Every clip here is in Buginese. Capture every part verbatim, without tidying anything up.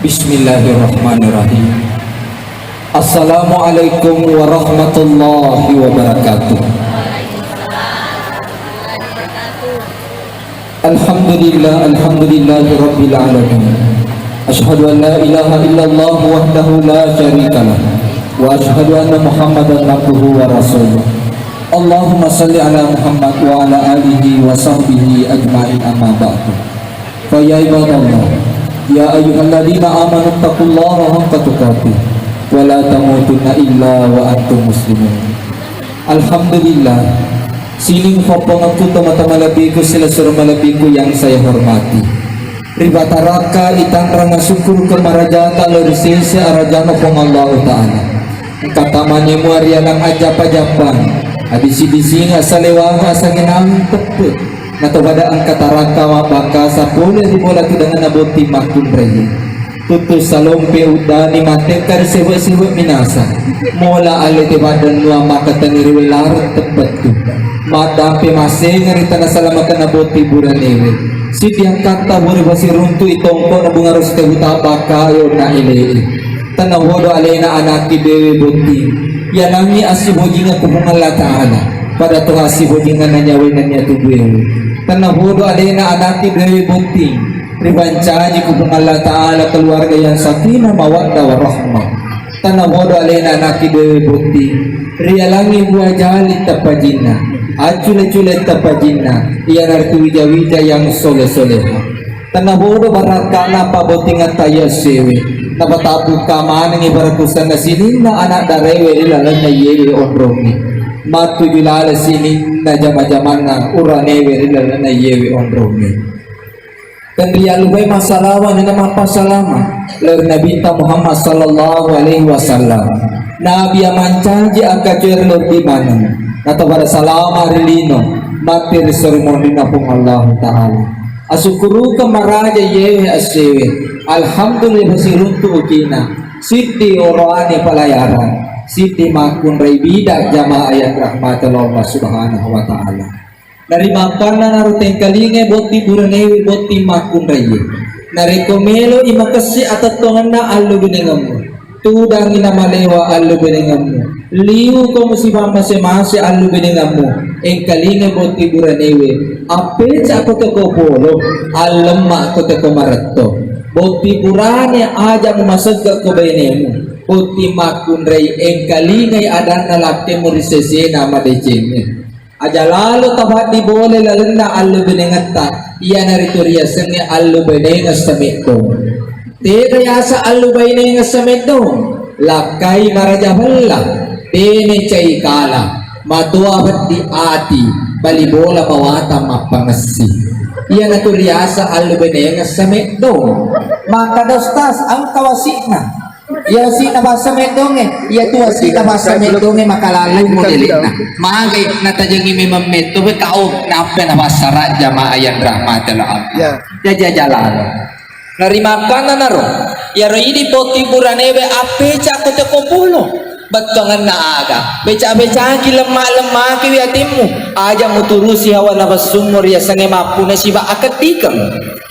Bismillahirrahmanirrahim. Assalamualaikum warahmatullahi wabarakatuh. Alhamdulillah, alhamdulillahi rabbil alamin. Asyhadu an la ilaha illallah wahdahu la syarikalah. Wa asyhadu anna Muhammadan abduhu wa rasuluh. Allahumma salli ala Muhammad wa ala alihi wa sahbihi ajma'in, amma ba'du. Fa ya ibadallah, ya ayyuhalladzina amanu taqullaha haqqa tuqatih wa la tamutunna illa wa antum muslimun. Alhamdulillah, sining fappangakku, tomatoa malebbiku, silessureng malebbiku yang saya hormati. Ribatarakka itanrang asukkuruka marajata lao ri sese arajana Puang Allahu Ta'ala. Engka tamani mua ri alang ajjapa-jappang, abisi-bisinga, salewanga, asangenang teppe. Nato pada engka tarakka mabbangkasa pole ri bola tudanganna botting makkunraie. Tuttu salompe uddani mattekka ri sewe-sewe minasa. Mola alle te baddennua makkatenni ri welareng teppettu. Maddampe masenga ri tana salamakenna botting buranewe. Sitiang katta bore basiruntu i tongko na bunga rosi te huta bakkayo na elei. Tanahodo alena anakki dewe botting. Yanangi assibojinga ku Puang Allah Ta'ala. Pada to assibojinga na nyawe nennia tubuewe. Tanahodo alena anakki dewe botting. Ripancaji ku Puang Allah Ta'ala keluarga yang sakinah mawaddah warahmah. Tanahodo alena anakki dewe botting. Rialangi bua jali tapajinna. Accule-cule tapajinna. Iyanaritu wija-wija yang soleh-soleha. Tanahodo barakka'na pabottingetta iya sewe. Napatabbukka manengngi barakusanna sininna ana' darewe ri lalenna iyewe onrongnge. Mattuju laleng sininna jama-jamanna uranewe ri lalenna iyewe onrongnge. Tenriallupai massalawa nenna mappasalama lao ri Nabitta Muhammad sallallahu alaihi wasallam. Nabi iya mancaji akkacoe ri lobbi maneng. Nato pada salama ri lino matti ri sori monrinna Puang Allahu Ta'ala. Asukkurukeng maraja iyewe assewe. Alhamdulillah, basiruntu ukina. Siddi oroane palayarang. Siddi makkunrai bida jamaah yang rahmati Allah Subhanahu wa Ta'ala. Narimappannanaro tengkalingai botting buranewe botting makkunraie. Narekko meloi makessi atettongenna allubenengemmu. Tudangi namalewa allubenengemmu. Liuko musipa mase-mase allubenengemmu. Engkalingai botting buranewe. Appecako teko polo. Allemma'ko teko maretto. Botting burane aja mumasegga ko bainemu. Botting makkunrai engkalingai adanna lakkemu ri sesena madecengnge. Aja lalo tabaddi bole lalenna allubenengetta, iyanaritu riasengnge allubenengeng sameddong. Tega yaseng allubenengeng sameddong, lakkai maraja bella, dene cai kala, matoa peddi ati, bali bola mawatang mappangessi. Iyanatu riaseng allubenengeng sameddong. Makkada Ustaz, engka wasi'na. Iya wasi'na basa meddongnge, iya tu wasi'na basa meddongnge makalalai modelinna. Magai natajengi memang metto be kau nappa na passara jamaah yang rahmati Allah. Ya. Jaja jalan. Narimappannanaro, iyaro idi botting buranewe appecako teko polo. Bettuangenna aga? Beca-becaki lemma-lemmaki wi atimmu. Aja muturusi hawa nafasummu riasengnge mappuna siba akeddikeng.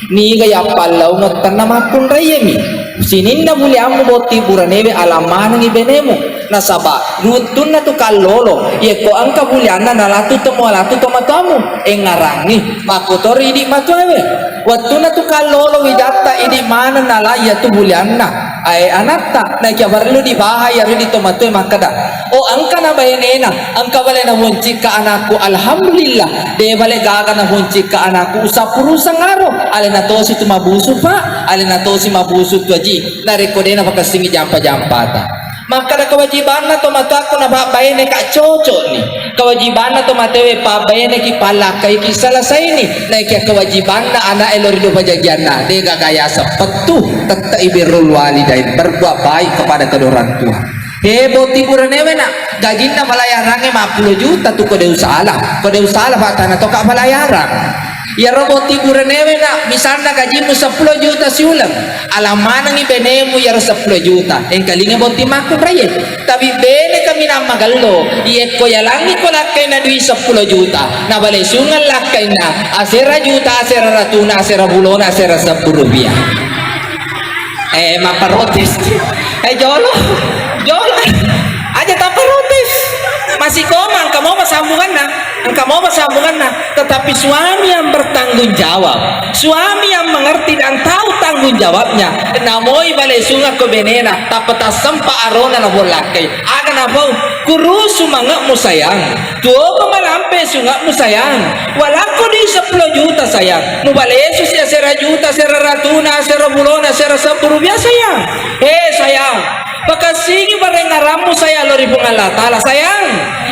Niga yappallaungeng tenna makkunraiemi. Sininna buliammu botting buranewe alang manengngi benemu. Nasaba wettunna tu kallolo, yekko engka bulianna nalatu to mualatu to matuammu, engngarangngi, makkotori idi matuawe. Wettunna tu kallolo wijatta idi maneng nala iyatu bulianna. Ae anatta, naikia parellu dibahai iyaro idi to matue makkeda, "Oh, engka na bainena, engka bale naboncikka anakku, alhamdulillah, de bale gaga naboncikka anakku, usappurusang aro, alena tosi tu mabusu, Pak, alena tosi mabusu tu Aji, narekko de napakessingi jampa-jampata." Makkeda kewajibanna to matuakku napabbaineka cocokni. Kewajibanna to matewe pabbaineki pallakkaiki salasaini. Naikia kewajibanna ana'e lao ri do pajajianna, de gaga yaseng pettu, tette'i birrul walidain, berbuat baik kepada kedua orang tua. He, botting buranewe na, gajinna pelayarangnge mappulo juta tu, ko de usala. Ko de usala, Pak, tana toka pelayarang. Iyaro botting buranewe na, misalna gajimmu seppulo juta siuleng, alang manengngi benemu iyaro seppulo juta, engkalinga botting makkunraie. Tapi bene kaminang magello, iyekko yalangngi ko lakkainna dui seppulo juta, nabalesungeng lakkainna asera juta, asera ratuna, asera pulona, asera sebbu rupiah. Eh, mapparotes. Eh, jolo. Jolo. Aja tapparotes. Masih koma, engka mopa sambunganna. Engka mopa sambunganna. Tetapi suami yang bertanggung jawab, suami yang mengerti dan tahu tanggung jawabnya, namoi bale sunga ko benena, tappa tassempa arona na bollakkai. Aga napau, kurusu mange'mu sayang. Tuoko malampe sunge'mu sayang. Walakko di seppulo juta sayang. Mubalesu si asera juta, asera ratuna, asera bulona, asera sebbu rupiah sayang. Eh sayang, pakassingi barengarammu sayang lo ri Puang Allah Ta'ala sayang.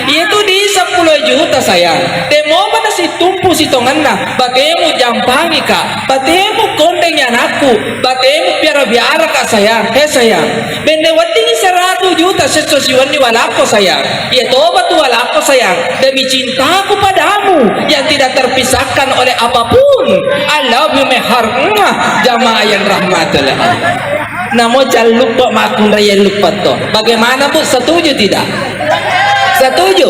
Itu di seppulo juta sayang. Demopa nasitumpu sitongenna. Batemu jampangi ka. Batemu kondengi anakku. Batemu piara-biara ka sayang. Eh sayang. Benne weddingngi seratu juta sesso siwenni walakko sayang. Iya toba tu walakko sayang. Demi cintaku padamu yang tidak terpisahkan oleh apapun. I love you, Mehar. Mwah. Jamaah yang rahmati Allah. Namo calluppa makkunrai luppa to. Bagaimana, Bu? Setuju tidak? Setuju?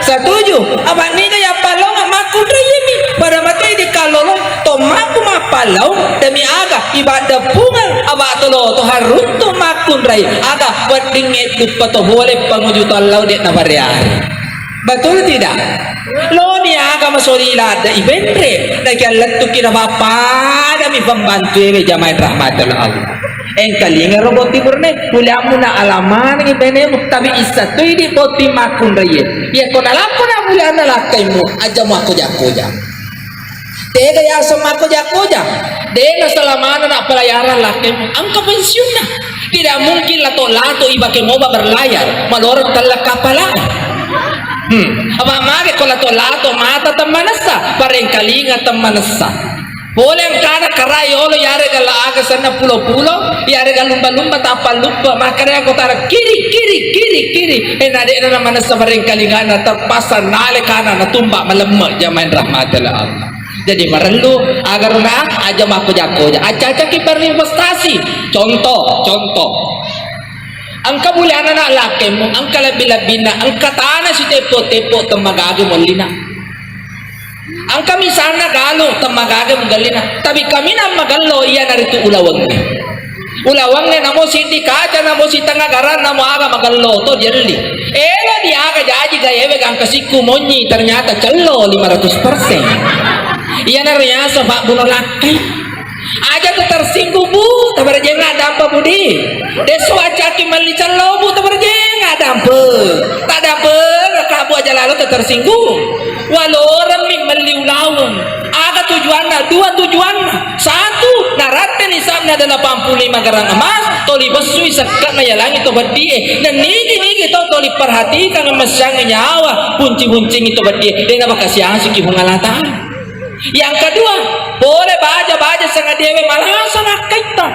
Setuju? Apa niga ya palong makkunrai mi? Pada mate di kalolo. Tommaku mappallaung demi aga ibaddeppungeng aba tolo to haruttu makkunrai aga weddingnge duppa to bole panguju to allau de' nabareari. Betul tidak? Lo ni aga masoli ladde ibenre nakiallettuki na bappada mi pembantu ewe jamaah rahmatul Allah. Engkalinga ro botting burane, muliammu na alamanengngi benemu, tapi issatui di botting makkunraie. Iya ko nalappo na mulianna lakkaimu, aja mu akkoja-koja. Tega yaseng makkoja-koja. De' nasalamana na pelayaran lakkaimu. Engka pensiunna. Tidak mungkin lato-lato ibake moba berlayar. Maloreng tella kapala. Hmm. Apa mage ko lato-lato mata temmanessa. Parengkalinga temmanessa. Pole engkana karai olo yarega la aga senna pulo-pulo, yarega lumba-lumba tappa luppa, makkeda kotara kiri, kiri, kiri, kiri. Eh, na de'na na manessa parengkalingana terpaksa nale kana natumba malemme jamaah rahmatillah Allah. Jadi marellu agar na aja makkoja-koja. Acacaki berinvestasi. Contoh, contoh. Engka muliana na lakkemu, engka lebbi-lebbinna, engka tana siteppo-teppo temmagage mollina. Engka misalna galung temmagaga mugellina, tapi kaminang magello iyanaritu ulawengnge. Ulawengnge namo siddi kaca, namo sitengnga garang, namo aga magello to dielli. Elo diaga jaji gaewe gangka sikku monyi, ternyata cello lima ratus persen. Iyanaro yaseng pabbuno lakkai. Aja tu tersinggung, Bu, tabarajeng adampa, Budi. Desu acaki melli cello, Bu, tabarajeng adampa. Tak adampa, kabu aja lalo tu tersinggung. Waloreng mi melli ulaweng. Aga tujuanna? Dua tujuanna. Satu, naratte nisabna ada delapan puluh lima gram emas, toli bessui sekkana yalangi to beddie. Dan nigi-nigi to toli perhatikan messiang nyawa, kunci-kuncingi to beddie. Dena bakasiang siki Puang Allah Ta'ala. Yang kedua, pole baja-baja sangadiewe malasa nakkaitta.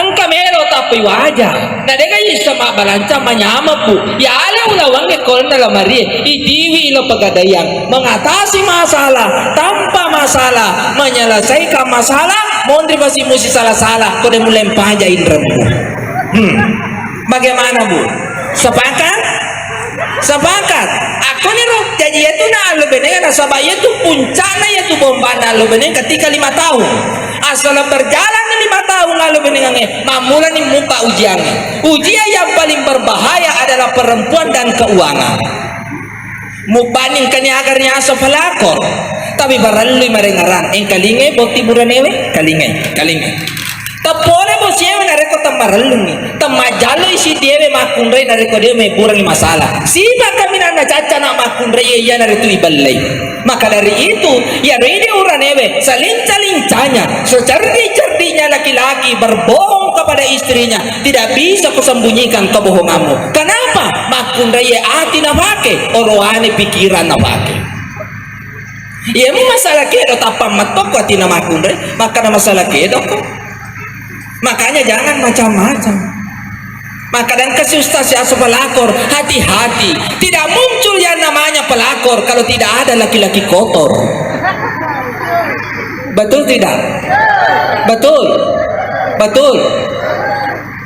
Engka melo tapi waja. Na dega issa mabbalanca manyameng, Bu. Yale ulawengnge kolna lamarie, itiwi ilo pegadaian. Mengatasi masalah, tanpa masalah, menyelesaikan masalah, monri basi musi salah-salah, kode mulai paja inremmu. Hmm. Bagaimana, Bu? Sepakat? Sepakat. Akkoniro jaji iyatu na allo benenga nasaba iyatu puncana iyatu bombana allo beneng ketika lima tahun. Asal berjalan lima tahun allo benengangnge, mammulani mupa ujiangnge. Ujian yang paling berbahaya adalah perempuan dan keuangan. Mubbani engkani aga riaseng pelakor, tapi barellui marengarang, engkalingai botting buranewe, kalingai, kalingai. Teppole bosiewe narekko temmarellungngi, temmajjalloi siddiewe makkunrai narekko de mebburengngi masalah. Sipa kaminang nacacca na makkunrai iyanaritu ibellei. Maka dari itu, iyaro idi uranewe, selincah-lincahnya, secerdik-cerdiknya laki-laki berbohong kepada istrinya, tidak bisa kusembunyikan kebohonganmu. Kenapa? Makkunraie ati napake, oroane pikiran napake. Iyemu masalah kedo tappa mettokko atina makkunrai, makkada masalah kedokko. Makanya jangan macam-macam. Maka dan kasi ustaz si aso pelakor, hati-hati. Tidak muncul yang namanya pelakor kalau tidak ada laki-laki kotor. Betul tidak? Betul. Betul.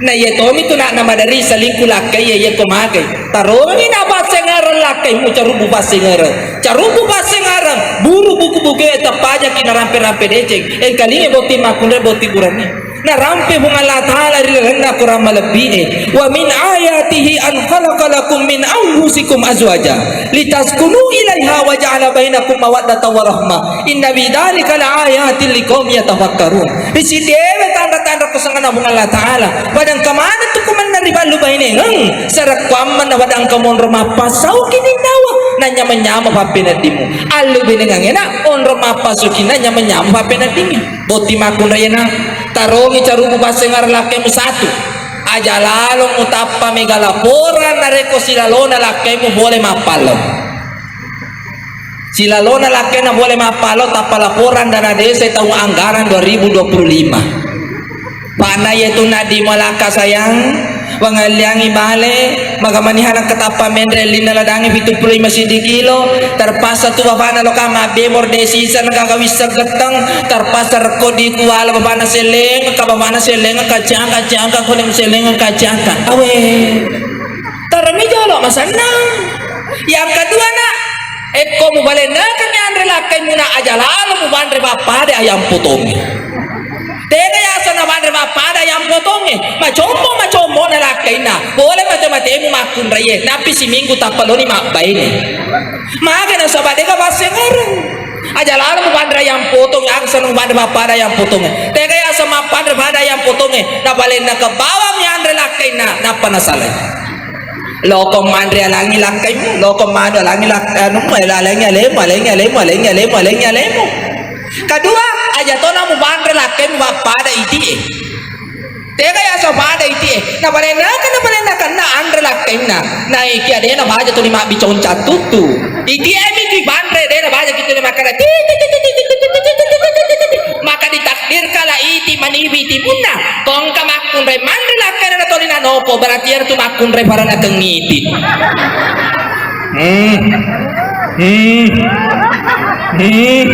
Na iya tomi tu nak nama dari selingkuh lakkai iya iya ko magai. Tarongi na passengareng lakkai mu carubu passengareng. Carubu passengareng. Buru buku-buku e tapajaki na rampe-rampe deceng. Engkalinge botting makkunrai botting buranni. Narampe Puang Allah Ta'ala ri lalenna Quran malebbi'e, "Wa min ayatihi an khalaqa lakum min anfusikum azwaja litaskunu ilaiha wa ja'ala bainakum mawaddatan wa rahmah. Inna fi dzalika laayatil liqaumin yatafakkarun." Ri siddewe tanra-tanra kusanganna Puang Allah Ta'ala. Pada engka maneng tu kumanna ri ballu bainengeng, sarekkuammenna pada engka monro mappassauki ninnawa, nanyama-nyama pappeneddimu. Allu bainengengena onro mappasauki nanyama-nyama pappeneddingi. Botting makkunraiena, tarongi carubu passengar lakkaimu satu. Aja lalo mutappa mega laporan narekko silalona lakkaimu pole mappallo. Silalona lakkainna pole mappallo, tappa laporan dana desa taung anggaran dua ribu dua puluh lima. Pana yetu naddi malakka sayang, wangalliangi bale, magamani hana ketappa menre linna ladangi pitu puluh lima siddi kilo, terpaksa tu bapana loka mabbemor desi sen gaga wisseng getteng, terpaksa rekko di kuala bapana seleng, ka bapana seleng, kacang, kacang, ka kone seleng, kacang, ka. Awe. Taremi jolo masannang. Yang kedua, nak, ekko mubalennakanni anre lakkaimuna aja lalo mubanre pappada ayam potongnge. Tega yaseng nabanre pappada ayam potongnge. Macommo, macommo na lakkainna. Pole mate-matemu makkunraie. Nappi siminggu tappaloni mabbaine. Maga nasaba dega passengereng. Aja lalo mubanre ayam potong, aga senna mubanre pappada ayam potongnge. Tega yaseng mappanre pada ayam potongnge. Nabalenna kebawammi anre lakkainna. Nappa nasalai. Loko manre alangi lakkaimu, loko manu alangi lak-, anu, alangi alemu, alangi alemu, alangi alemu, alangi alemu. Kedua, aja tona mubanre lakkaimu mappada itie. Tega yaseng pada itie. Napalennakenna, napalennakenna anre lakkainna. Naiki adena baja tuli mabbiconca tuttu. Itie mi dibanre dena baja kitu makkada. Maka ditakdirkan la iti maniwi timunna. Kongka makkunrai manre lakkainna toli nanopo, berarti iyaro tu makkunrai farana kengiti. Hmm. Hmm. Hmm.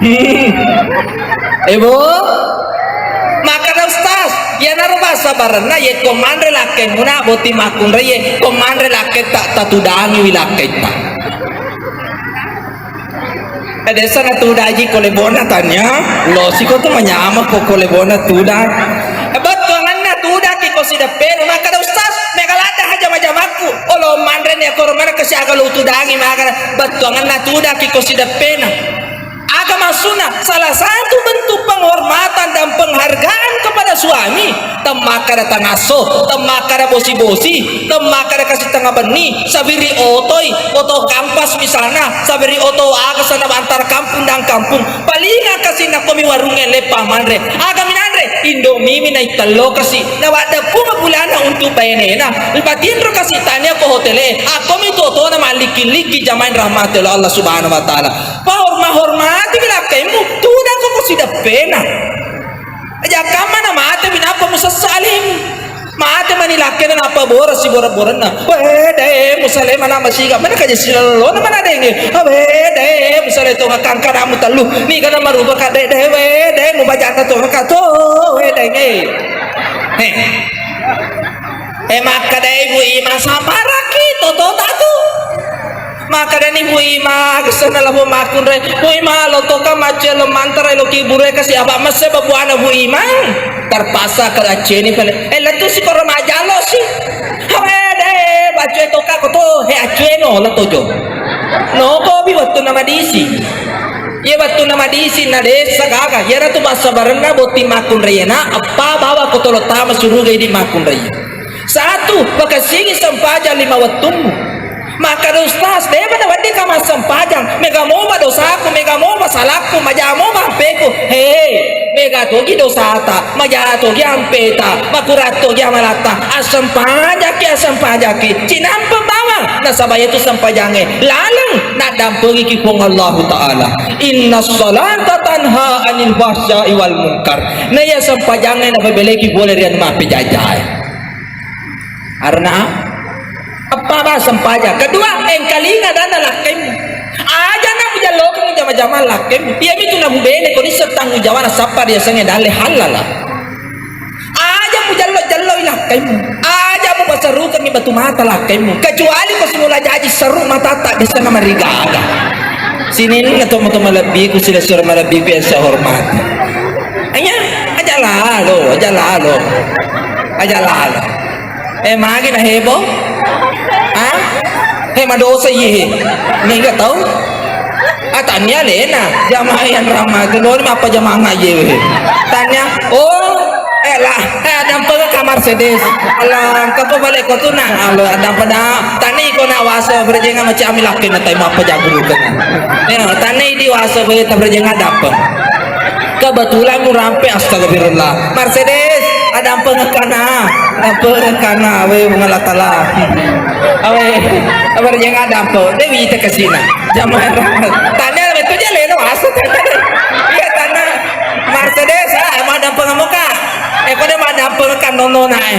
Hmm. Ebo? Makkada ustaz, iyanaro passabarenna yekko manre lakkaimuna botting makkunrai, yekko manre lakkaitta tatudangiwi lakkaitta. Dessa natudaji ko lebona tania, losiko tu manyama ko, ko lebona tudang. Bettuanganna tudaki ko sideppena, makkada ustaz, mega ladde haja majamakku. Olo manre ni akoro mana kesiaga lo tudangi makkada, bettuanganna tudaki ko sideppena. Aga maksudna? Salah satu bentuk penghormatan dan penghargaan kepada suami. Temmakkada tangasso, temmakkada bosi-bosi, temmakkada kasi tengnga benni, sabiri otoi, oto kampas misalna, sabiri oto aga sana antar kampung dan kampung. Palinga kasi nakkomi warungnge leppa manre. Aga minanre? Indomie mi naittello kasi. Nawadde pung pulana untuk bainena. Patinro kasi tania ko hotele. Akkomi tu otona mallikki-likki jamain rahmati oleh Allah Subhanahu wa Ta'ala. Pahorma-hormati lakkaimmu, tudang ko sideppena. Aja kamma na mate mi nappa musessa alemu. Mate mani lakkena nappa bora sibora-boranna. Wede, musale mana masiga, mana kaja silolona mana denge. Wede, musale tonga kangkaramu tellu. Ni kana maruba kade de, wede, mubajanna tonga kato, wede nge. He. Eh, makkadai Bu Ima, sabaraki, toto tatu. Makkadani Bu Ima, kesana labo makkunrai. Bu Ima, lo toka macce lo mantara lo kibure kasi apa messe babuana Bu Ima. Terpaksa ke acceni pale. Eh, letu si koro majalo si. Hawede, bacce toka koto, he acceno lo tojo. No ko bi wettu nama disi. Iya wettu nama disi na desa gaga. Iyana tu passabarenna botting makkunrai na, appa bawa koto lo tama suruga idi makkunrai. Satu, pakessingi sempajang lima wettummu. Makkada ustaz, deba nawedding ka massempajang, mega moba dosaku, mega moba salakku, maja moba ampeku. He, mega togi dosata, maja togi ampeta, makurang togi amalatta. Assempajakki, assempajakki. Cinampe bawang, nasaba iyatu sempajangnge laleng naddampengiki Puang Allahu Ta'ala. Inna salata tanha anil fahsya'i wal munkar. Na iya sempajangnge napabeleki pole ri anu mappejajae. Arena apa? Apa ba sempajang? Kedua, engkalinga dana lakkaimu. Aja na mujalloka mujama-jama lakkaimu. Iya mitu na mubene ko nisseng tanggung jawabna sappa riasengnge dalle halala. Aja mujallo-jalloi lakkaimu. Aja mupasarukengngi batu mata lakkaimu. Kecuali ko simula jaji seru matatta biasana marigaga. Sininna tomatoa malebbiku, silessureng malebbiku yang saya hormati. Iya, aja Lalo, aja lalo. Aja lalo. Eh, magi na heboh? Hah? Eh, madosa iye. Niga tau? Ah, tania lena. Jamaah yang ramah tu, lo ni apa jamaah ngaji we? Tania, oh, eh lah, eh, ada apa ke kamar sedes? Alah, engka apa balik kau tu nak? Alah, ada apa dah? Tani kau nak wasa berjenga macam ambil akhir nak tahu apa jago kena. Ya, tani di wasa boleh tak berjenga ada apa? Kebetulan mu rampe, astagfirullah. Mercedes, ada apa ngekana? Ada apa ngekana? Awe, mengalah tala. Awe, apa yang ada apa? Dewi te kesina. Jamaah rahmat. Tanya betul je leno, asal tanya. Iya, tanya. Mercedes, ah, mau ada apa ngemuka? Eh, kau dia mau ada apa ngekan nono nae?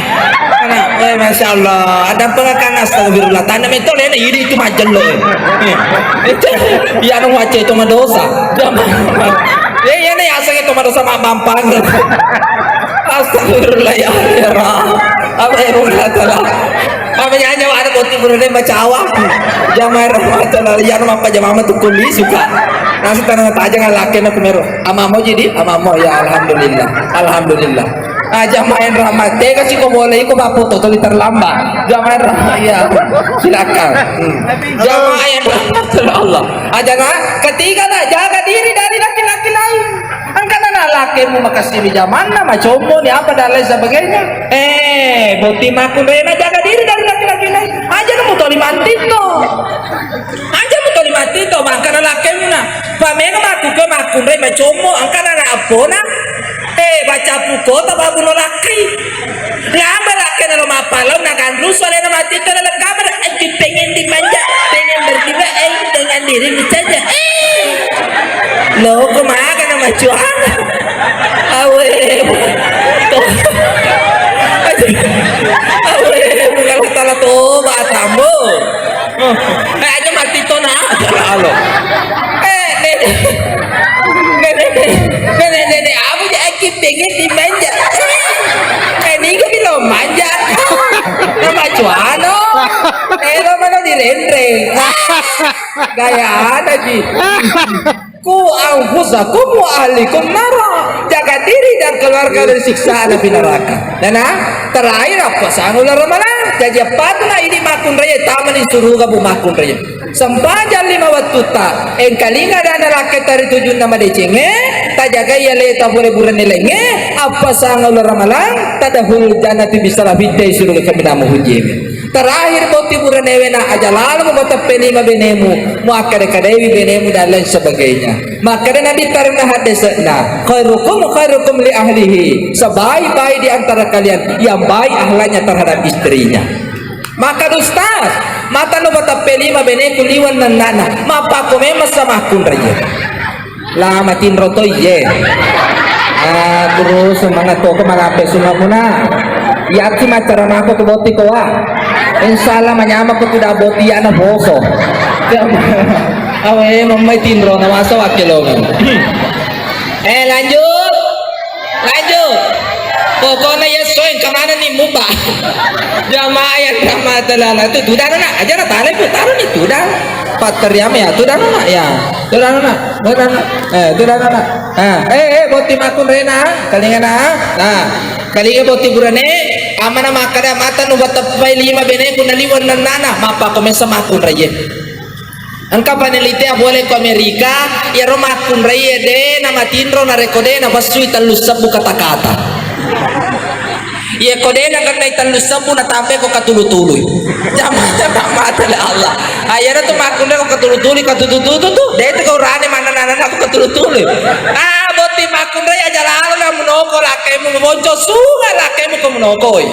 Anak, eh, Masya Allah, ada apa ngekana? Astagfirullah. Tanya betul leno, ini itu majello. Iya. Itu, iya, anu, wacce itu madosa. Jamaah. Ya, iya nih, asal itu madosa mak bampang. Astagfirullah, ya Allah. Apa ya, Allah Ta'ala? Apa ya, hanya ada boti burane bacawa. Jamaah rahmat Allah, ya, apa jamaah tuh kuli suka. Nasi tanah tajang laki nak kumero. Ama mau jadi, ama mau, ya, alhamdulillah. Alhamdulillah. Ah, jamaah rahmat. Tega sih kau boleh, kau bapak tuh terlambat. Jamaah rahmat, ya. Silakan. Hmm. Jamaah rahmat Allah. Aja nak, ketiga nak, jaga diri dari laki-laki lain. Engka na lakemu makasiri jamanna, macommo ni apa dan lain sebagainya. Eh, boti makkunraie na jaga diri dari laki-laki lain. Aja na mutoli mantitto. Aja mutoli mantitto, mangkana lakemu na. Pamega makkuke makkunrai macommo, engka na na appona. Eh, baca puko ta babuno lakkai. Ngamba lakkena lo mappalau na ganru soalnya mati ke dalam kamar. Aji pengen dimanja, pengen bergibah, eh, dengan dirimu saja. Eh. Lo kok makan sama cuan? Awe. Awe, mengalah tala toba tambo. Eh, aja mati to na. Halo. Eh, nenek. Nenek, nenek, nenek, apa je aki pengen dimanja? Eh, niga bilang manja. Nama cuano? Eh, lo mana di renre? Gaya ada ji. Ku anfusakum wa ahlikum nara. Jaga diri dan keluarga dari siksaan api neraka. Dan, ah, terakhir apa? Sanula ramalang. Jadi apa tu nak ini makkunraie taman di suruga bu makkunraie. Sempajang lima wattutta, engkalinga dana lakkaita ri tujunna madecengnge, tajagai aleta pole burane laingnge, appasang uleng ramalang, tadahul jannati bisalam, biddai suruga kaminang muhujie. Terakhir botting buranewe na aja lalo mupateppe lima benemu, muakkada-kadaiwi benemu dan lain sebagainya. Makkeda Nabi taruna haddese'na, khairukum khairukum li ahlihi, sebaik-baik di antara kalian yang baik akhlaknya terhadap istrinya. Maka Ustaz, mata nu pateppe lima beneku liweng nennana, mappakko memeng sa makkunraie. La matinro to iye. Ah, terus semangat toko malape sunamuna. Yaki macara mako ke boti koa. Insya Allah manyama ko tidak boti ana boso. Awe, mamai tinro na masa wakil lo. Eh, lanjut. Lanjut. Pokoknya ya soeng kemana nih muba. Jamaah yang rahmatan Allah itu tudang nak aja nak tale pun taruh nih tudang. Pateriame ya tudang nak ya. Tudang nak. Tudang nak. Eh, tudang nak. Ah, eh, eh, boti makkunraie na, kalingana. Nah, kalinga boti burane, amana makkada mata nu bateppai lima beneku na liweng nennana, mappakko memeng sa makkunraie. Engka penelitian boleh ko Amerika, iyaro makkunraie de na matinro narekko de na passui tellu sebbu kata-kata. Iya ko de na kennai tellu sebbu na tampe ko katulu-tului. Jamaah mata Allah. Ayana tu makkunrai ko katulu-tului, katutu-tutu tu, de tu ko urane mana nana ko katulu-tului. Ah, boti makkunrai aja lalo na munoko lakkemu, mabonco sunga lakkemu ko munokoi.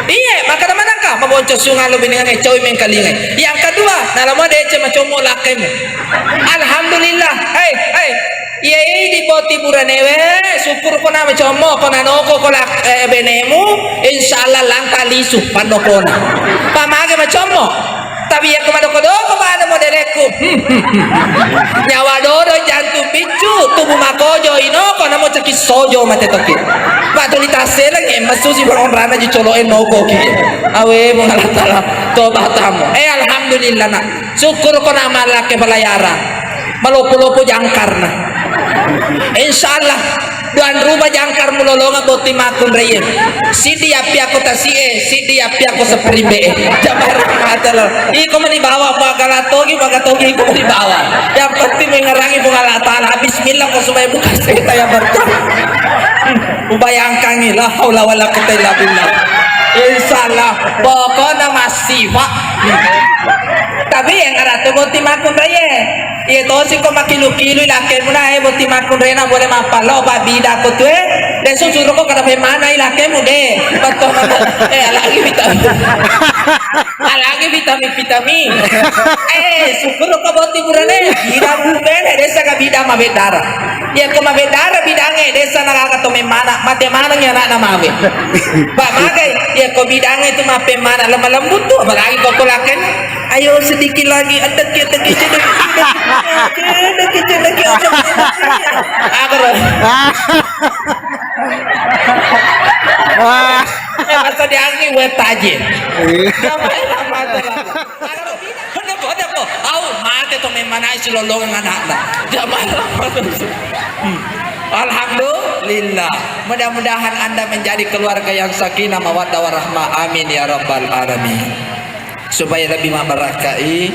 Iya, maka mana engka mabonco sunga lo binengan e cowok mengkalingai. Yang kedua, nalamo deceng macommo lakkemu. Alhamdulillah. Hei, hei. Iya idi boti buranewe, syukur ko na macommo, ko nanoko ko lak-, eh, benemu, insya Allah langka lisu pannokona. Pamage macommo. Tapi iya ko madoko-doko bana modelekku. Nyawa dodo jantung biccu, tubuh makojo inoko namo cekis sojo mate toki. Patuli taseleng e masusi balong rana ji colo e noko ki. Awe mung Allah Ta'ala toba tamu. Eh, alhamdulillah nak. Syukur ko na malakke pelayaran. Malopo-lopo jangkarna. Insya Allah. Duanruba jangkar mulolonga botting makkunraie. Siddi yappiakko tasi'e, siddi yappiakko seperimbe'e. Jamaah rahmatullah. Iko mani bawa, bagala togi, baga togi, iko mani bawa. Yang penting mengerangi Puang Allah Ta'ala. Bismillah ko supaya buka seta yang berkah. Ubayangkangi, la haula wala quwwata illa billah. Insyaallah, pokokna masifa. Tapi yang arate botting makkunraie. Iya tosi ko makilu-kilu lakemu na, eh, botting makkunraie na boleh mappallo, ba bida ko tu, eh. De susuro ko kada pemana lakemu de. Betul, betul. Eh, lagi vitamin. Ah, lagi vitamin, vitamin. Eh, syukur ko botting burane. Bida bubene, desa ka bida mabe dara. Iya ko mabe dara bidange, desa naraga to memana, mate maneng ya anak na mabe. Ba magai, iya ko bidange tu mape mana, lemah lembut tu, apalagi ko ko lakemu. Ayo sedikit lagi, ada kita kita kita kita kita kita. Aku loh. Wah. Eh, masa diangin wet aja. Iya. Apa yang mata lagi? Ada apa? Ada apa? Au, mate to memang naik si lolongan anaknya. Jamaah. Hmm. Alhamdulillah. Mudah-mudahan Anda menjadi keluarga yang sakinah mawaddah warahmah. Amin ya rabbal alamin. Supaya lebih mabarakai.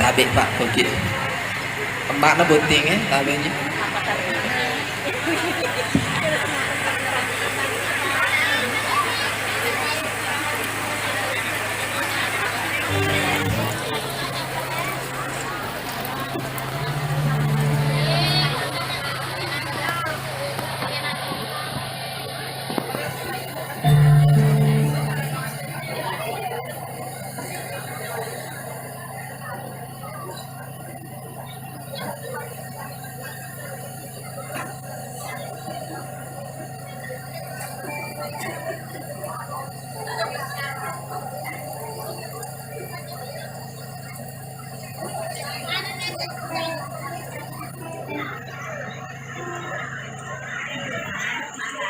Tabe, Pak, koki. Emma'na botting, eh, tabe ni.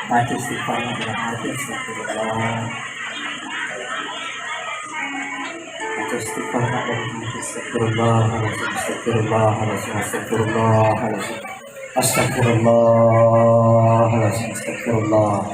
Baca istighfar, baca istighfar. Baca istighfar, baca istighfar. Astagfirullahaladzim, astagfirullahaladzim, astagfirullahaladzim. Astagfirullahaladzim, astagfirullah.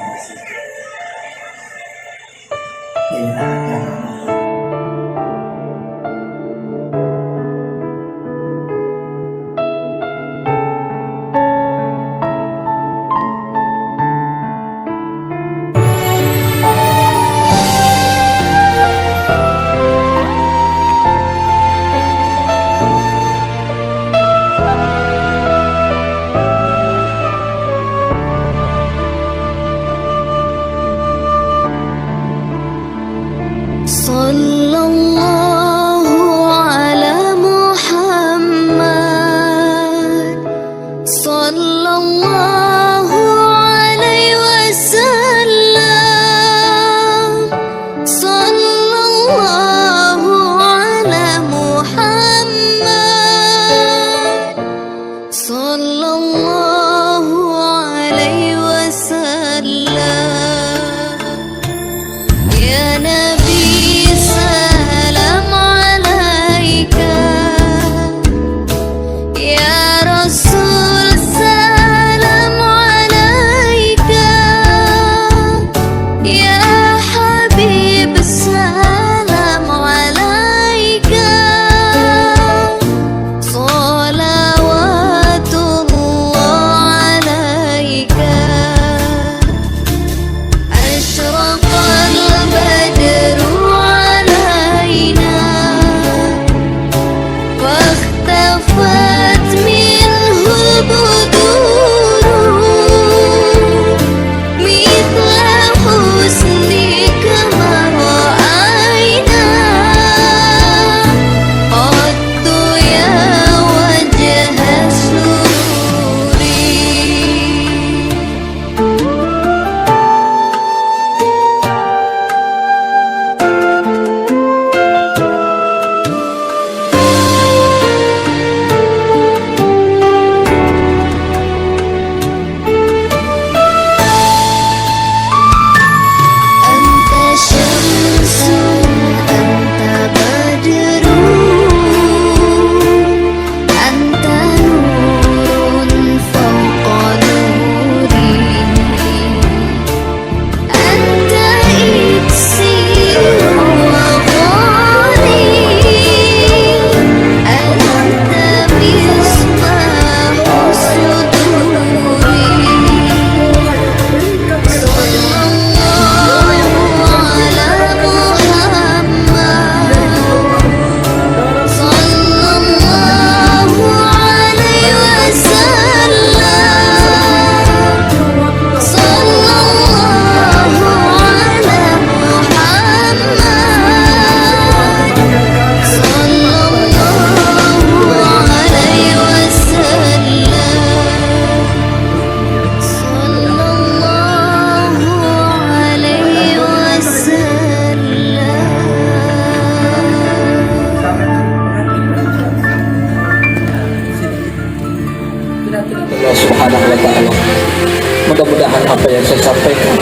Apa yang saya sampaikan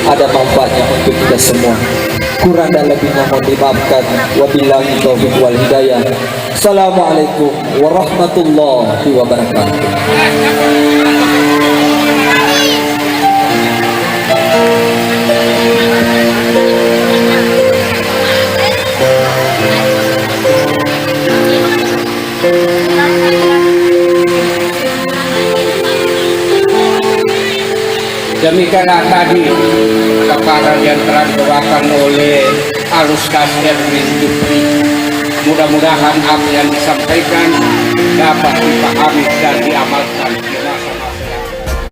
ada manfaatnya untuk kita semua. Kurang dan lebihnya mohon dimaafkan. Wabillahi taufiq wal hidayah. Assalamualaikum warahmatullahi wabarakatuh. Demikianlah tadi paparan yang telah dibawakan oleh Al-Ustaz Erwin Jupri. Mudah-mudahan apa yang disampaikan dapat dipahami dan diamalkan di masa